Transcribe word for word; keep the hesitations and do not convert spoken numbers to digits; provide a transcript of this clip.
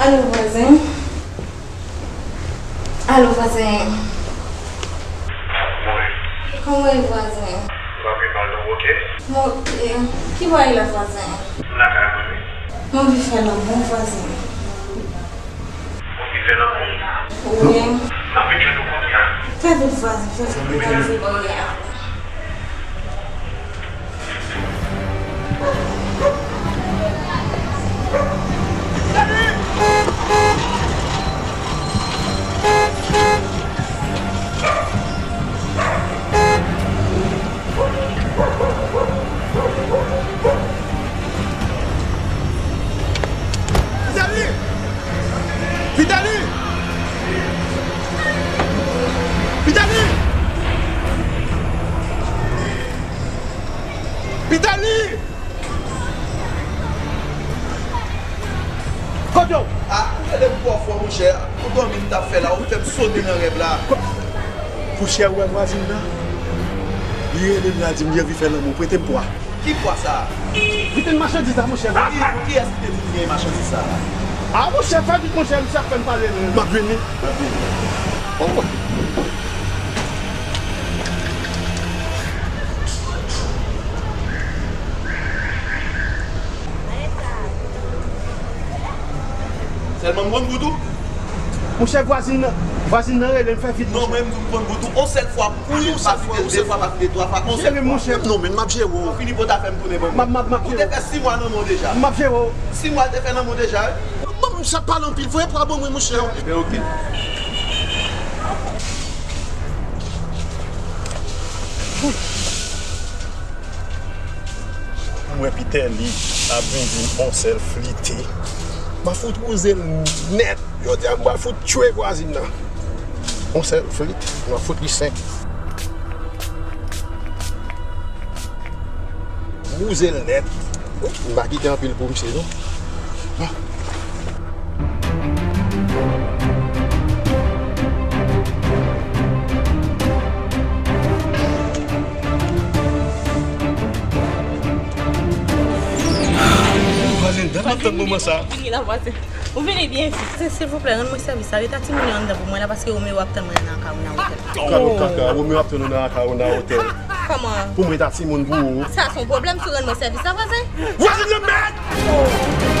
Alo, vwazen. Alo, vwazen. Mwen. Kòman w ye, vwazen? M ap mal non, ok? Mwen ok. Ki bò w ye la, vwazen? M lakay mwen, wi. M anvi fè lanmou, vwazen. Ou anvi fè lanmou? Wi. M ap vin jwenn ou kounye a. Fè vit, vwazen, fè vit, m pral rive bò w ye a. Vitali! Vitali! Vitali! Vitali! Kote w? Ah, ou rele m twò fò, monchè. Ou dòmi m t ap fè la, ou fè m sote nan rèv la. Monchè, ou wè vwazin nan? Li rele m la, di m li anvi fè lanmou. Prete m pwa. Ki pwa sa a? Li te gen machandiz la, monchè. Pou ki, pou kiyès ki te di li gen machandiz sa a? Ah, monchè, fè vit, monchè, misye ap fè m pale menm. M ap vini. M ap vini. Oh. Sèlman m konn bout ou? Monchè, vwazin nan, vwazin nan rele m, fè vit, monchè. Non, mwen menm tou m konn bout ou. On sèl fwa, wi, ou pa kite, de fwa, pa kite, twa fwa, on sèl fwa. Jere m, monchè. Non, men m ap jere w. Filipo ta fè m tounen ban mwen. M ap, m ap, m ap jere w. Ou te fè sis mwa nan men w deja. M ap jere w. Sis mwa te fè nan men w deja, wi. Bon, sa pale anpil vre, pran ban mwen, monchè. Ebyen, oke. M wè Pitèli ap vin di m on sèl flite. M a fout wouze l nèt. Jodi a, m pral fout tchwe vwazin nan. On sèl flit, m a fout li senk. Wouze l nèt. M pa kite anpil pou misye, non. Ah. Vwazin, dat m ap tann moman sa. Vini la, vwazin. Ou vini byen vit. Se, silvouplè, rann mwen sèvis la. Rete ak timoun yo anndan pou mwen la, paske Romeo ap tann mwen nan Akaona Hotel. Kado kaka, Romeo ap tann ou nan Akaona Hotel. Kòman? Pou m rete ak timoun pou ou. Sa se yon pwoblèm si w rann mwen sèvis la, vwazin? Vwazin nan mèd!